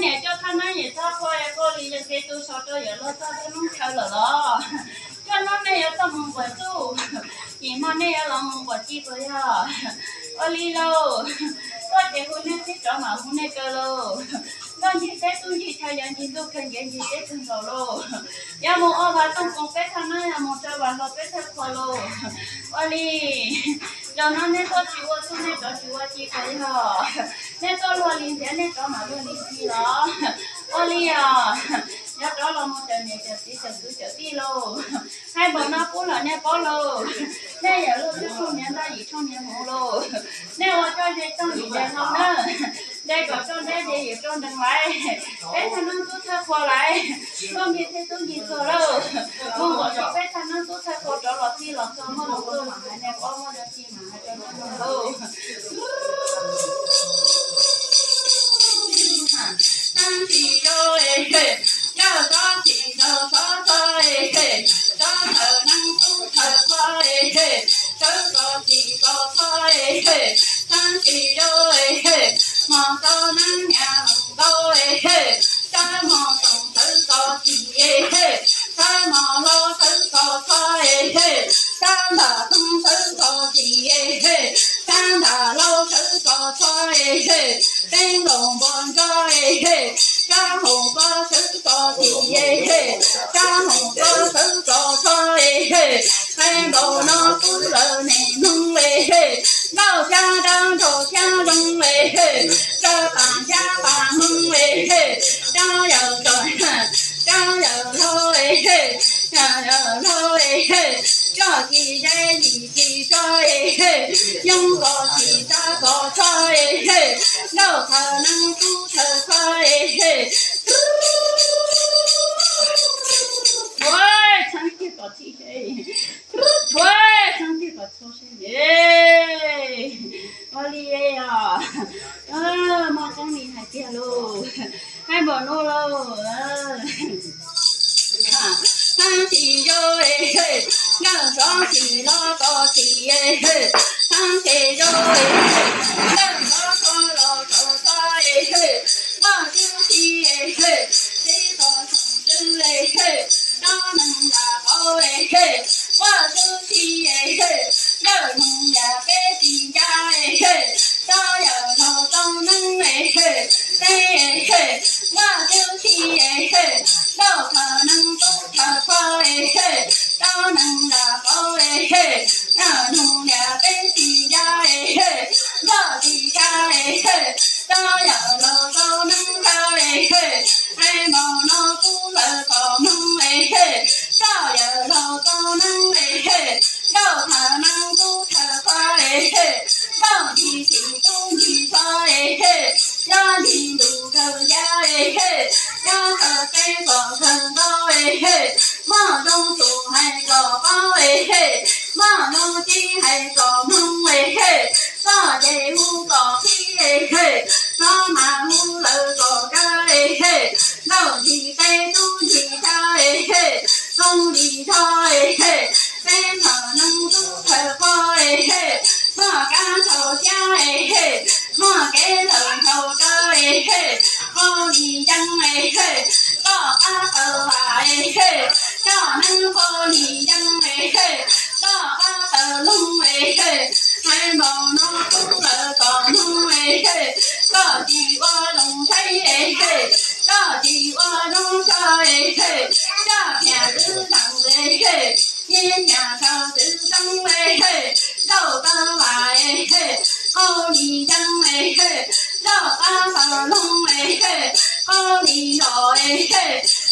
Coj thaj neeb yim thaj qhua koj li yog kev tu so rau yawm luag txog thaj neeb chaw lawm los? Coj no nej yuav txoj mus nquam txuj, yim hmo nej yuav los mus nquam ci puas yog? Ua li lauj, koj ces hu nej txib rov mam hu nej kaw lauj. Nkauj ncig teb tub ncig chaw, yog ncig ntuj kawg nkev ncig teb kawg nkaus lauj. Yuav mus ua vas tooj koom peb thaj neeb, yuav mus rau vas hlau peb thaj qhua lauj. Ua li, zaum no nej tuaj tsis ua txuj nej rov tsis ua ci puas yog? Nej tuaj luag li ntxiv nej rov mam luag li ntxiv los? Ua li os, yuav rov los mus cawm niam cawm txiv cawm kwv cawm tij lauj. Hais npaum no pub lawm nej paub lauj. Nej yawm luag twb tshooj niag ntaj yim tshooj niag hmoov lauj. Nej ua coj ze txooj yim ze hlau na. Ze kom roj ntev ze yim roj ntees laiv. Peb thaj neeb tub thawj qhua laiv. Nkauj ncig thiab tub ncig txuag lauj. Mus nquam txuj peb thaj neeb tub thawj qhua rov los txij los txog muaj lus tuaj mam hais nej paub, muaj dab tsi mam hais rau nej mloog lauj. Neeb tsis zoo es, yog tsob tsis zoo txhob txhob es, tsob thawj neeb tub thawj qhua es, sawv txog tsis txog txhob es, neeb tsis zoo es, hmo txog neeb nyias mus ntau es, sab hmo toom sawv txog tsis es, sab hmo hlau sawv txog txhob es, sab nram toog sawv txog tsis es, sab nram hlau sawv txog txhob es, peb nkaus npua ntsog es, sab hoom pob sawv txog tsis es, sab hoom pob sawv txog txhob es, hais npaum no pub lawm nej mloog es, nkauj xyab dawb nraug xyab zoo es, rau pam xyab pam hmoo es, rau yawm txom, rau yawm hlau es, yawm hlau es, roj tsis ze yim tsis tso es, yoog kos tsis tsa kos txhob es, nkauj thawj neeb tub thawj qhua es, thuav txheeb tiag kom txhij seb, thuav txheeb tiag kom txhua seb. Ua li os, muaj tseeb li hais tiag lauj, hais npaum no lauj. Neeb tsis zoo es, nkawj sov tsis los txog tsis es, neeb tsis zoo es, nkawj sov txog los txog txhob es, muaj tub si es, txiv txom txhoom tswv es, rov neeg yam qau es, muaj tub si es, nkawj neeg yam peb tsis ncaj es, rov yawm laus tau neeb es, peb es, muaj tub si es, nkauj thawj neeb tub thawj qhua es, rov neeg yam qau es, yawm neeg yam peb tsis ncaj es, nkauj tsis ncaj es, rov yawm laus tau neeb thawj es, hais npaum no pub lawm kom mloog es, rov yawm laus tau neeb es, nkauj thawj neeb tub thawj qhua es, nkauj ncig txim tub ncig txho es, yog ncig ntuj kawg yaj es, yog kawg peb kom kawg nto es, muaj zoo tus hais kom paub es, muaj zoo tib hais kom mloog es, koj ces hu kom qhib es, no mas hu lawm kom kaw es, nkauj ncig peb tub ncig chaw es, zoo li tho es, peb thawj neeb tub thawj qhua es, muaj kab nthau xyab es, muaj kev ntawm nthau kaw es, qhov li yeeb es, koj qab tawv vam es, coj neeb qhov li yeeb es, koj qab tawv loog es, hais npaum no pub lawm kom mloog es, koj tsis ua zoo saib es, koj tsis ua zoo so es, koj thiaj twv tawm es, nyiaj nyiaj tau twv toob es, nkauj tawv vam es, qhov li yeeb es, nkauj qab tawv loog es, qhov li zos es,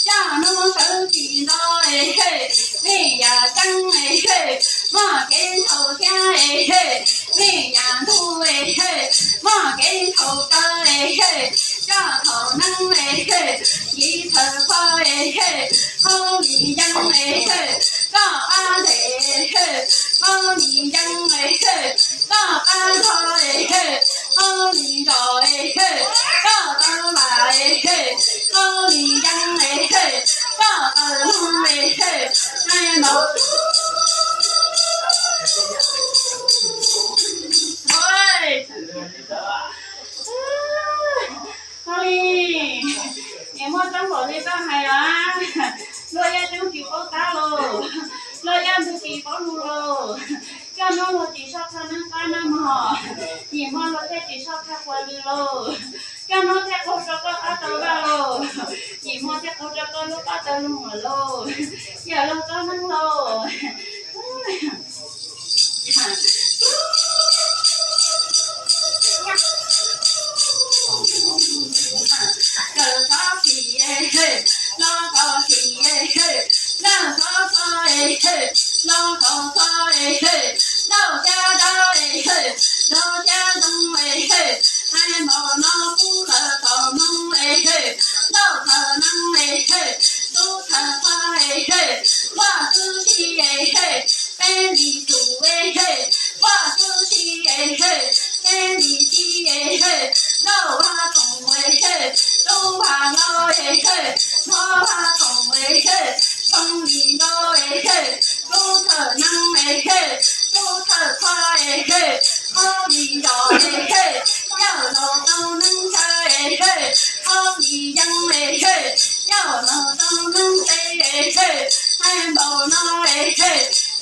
coj neeb sawv tsis nto es, nej yam tseeb es, muaj kev nthau xyab es, nej yam ntuj es, muaj kev nthau kaw es, coj thaum neeb es, ncig thawj qhua es, qhov li yeeb es, koj qab nthe es, qhov li yeeb es, koj qab nrho es, qhov li zos es, koj tawv vam es, qhov li yeeb es, Yim hmo luag thiaj tsis soj thawj qhua lw lauj. Koj hnub thiaj qaug rau koj qab tau vaj lauj. Yim hmo thiaj qaug rau koj lub qab tau lug lawm lauj. Yawm laug koj neeg lauj. Kawm txhob txhim es, los txhob txhim es, lawj txhob txhob es, los txhob txhob es, lauj cab dawb es, los cab zoo es, hais npaum no kuv lawv txom mloog es, lauj thawm neeg es, tub thawm txhob es, vaj tub si es, peb li tus es, vaj tub si es, peb li si es, lauj vaj txoom es, tub vaj hlob es, hlob vaj txoom es, txoom li nto es, tub thawm neeg es, tub thawm txhob es, txhob li zos es, yawm laug tau neeg tsawg es, txhob li yeeb es, yawm laug tau neeg teb es, hais npaum no es,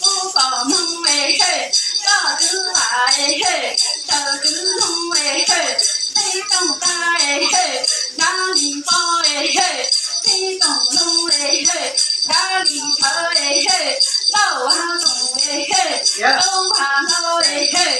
kuv pom hmoov es, koj twb vam es, sawv twb hmoov es, peb tsoom tag es, dab li pob es, peb tsoom loo es, dab li thawv es, lauj vaj txoom es, tub vaj hlob es,